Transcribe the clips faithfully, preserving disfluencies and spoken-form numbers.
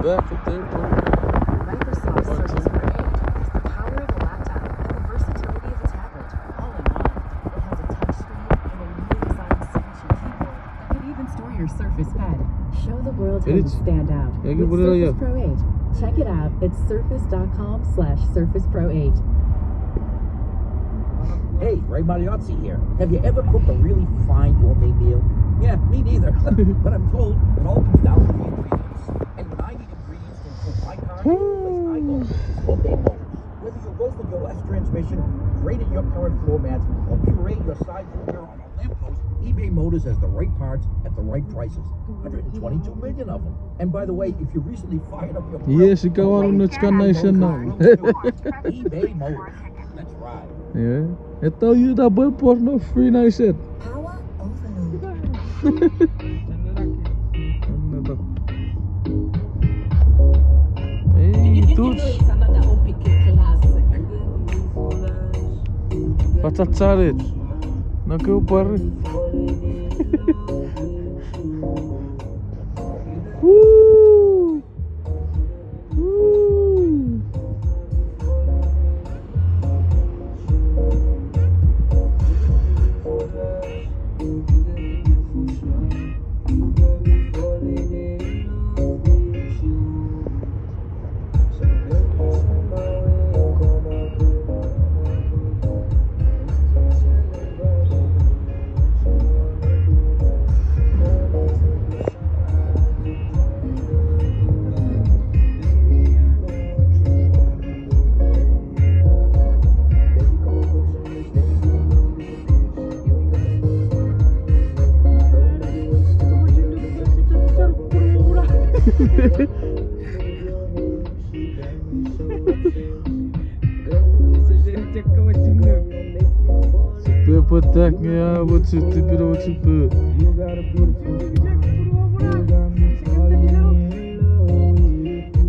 Microsoft Surface Pro eight has the power of a laptop and the versatility of a tablet, all in one. It has a touchscreen and a newly designed signature keyboard that can even store your Surface Pen. Show the world how you stand out with Surface Pro eight. Check it out at surface dot com slash surface pro eight. Hey, Ray Mariotzi here. Have you ever cooked a really fine gourmet meal? Yeah, me neither. But I'm told it all comes down to the ingredients. And when I need ingredients to improve my car, the place I go is eBay Motors. Whether you roasted your last transmission, graded your current floor mats, or pureed your sidewalk mirror on a lamppost, eBay Motors has the right parts at the right prices. Hundred and twenty-two million of them. And by the way, if you recently fired up your grill, yes, ika or wanted to car, nice and now. eBay Motors. Let's ride. Yeah. Eto yu da bwe por no free nice et. Power overload. Another. Ei, tuch. Fatsarit. Nako pari. Woo! Woo! Sipwe pwetak nge a wochu tipino wochu pwe.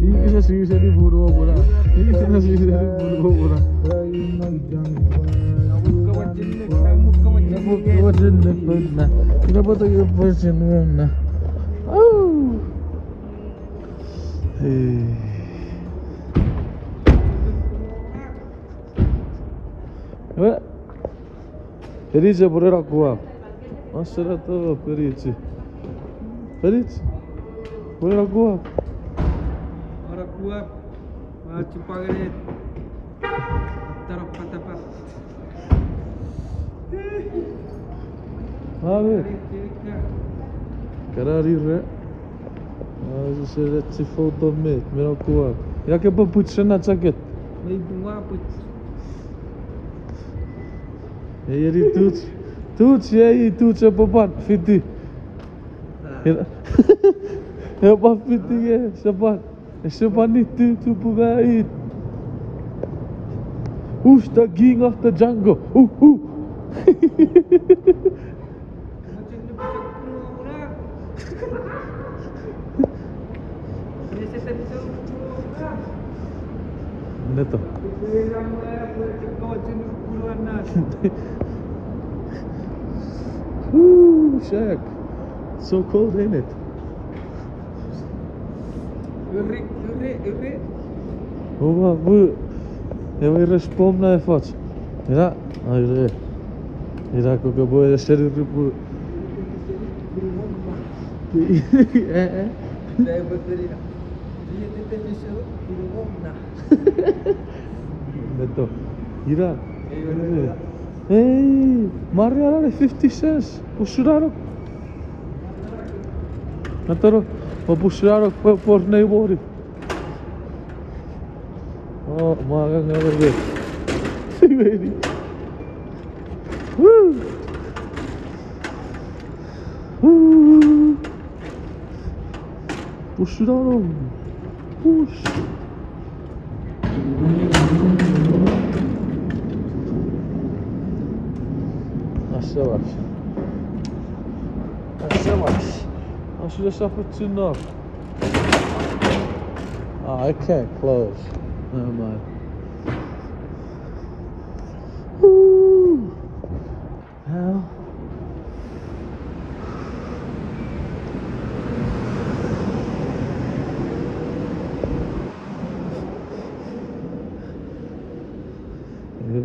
Ikisa siseni punu omuna. Ikisa siseni punu omuna. Ina pwata ke pwata na. Au. Hey. Ewe. Fenich, pwene na kuak. Asera to fenich. Fenich. Pwene na kuak. Pwene na kuak. Wa chupangene. Ataro patapa. Amen. Kana rire. Ah, se se let's photo me, me na kuak. Ina ke pwe put sena jacket. Mei pun wa put. Ei, eni tuch. Tuch, ei, tuch, e pwe pwan fiti. Ah. Ina. E pwan fiti, e, se pwan. Ese pwan nitu, tupuga it. Who's the king of the jungle? Ooh, ooh. Neto. Ooh, Shaq. So cold, ain't it? Uri, uri, uri. Oua, bu. Ewe response na efoch. Ina, ai re. Ina koko bo ese uri bu. Eh, eh. Neto. Ina. Ei, Maria na fifty cents. Usunano. Atoro, ma push raro, pwe por nei moni. Oh, ma ngang ngang ngang. Siweni. Woo! Woo! Push raro. Push. Asewach. Asewach. Asewach, suffer to knock. Ah, I can't close. Never mind. Woo! Hell.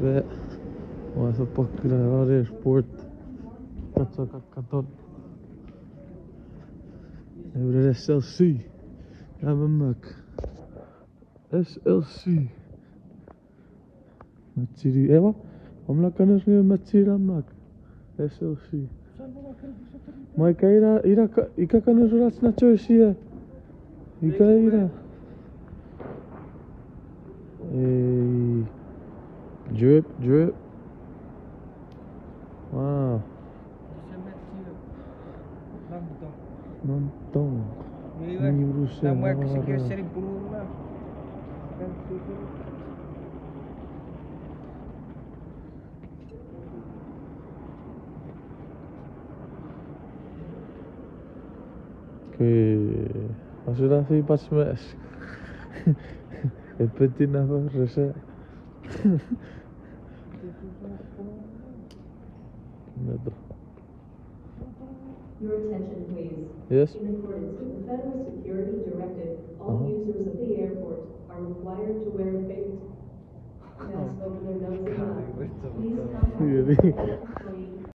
Ua sopwak ina non airport. Kacho kakkaton. Ewe S L C. Ua mamak. S L C. Machini, ewa. Om na kanos nge machini na mak. S L C. Ma ika ina, ina ka, ika kanos rach na choice ia. Ika ina. Ei. Drip, drip. Wow. Non tong. Ni urusen ara. Ke, asuna fi pas mes. Epetin na fa rese. Meto. Your attention, please. Yes. In accordance with the Federal Security Directive, all Uh-huh. users of the airport are required to wear a face mask over their nose and mouth. Please contact Really? the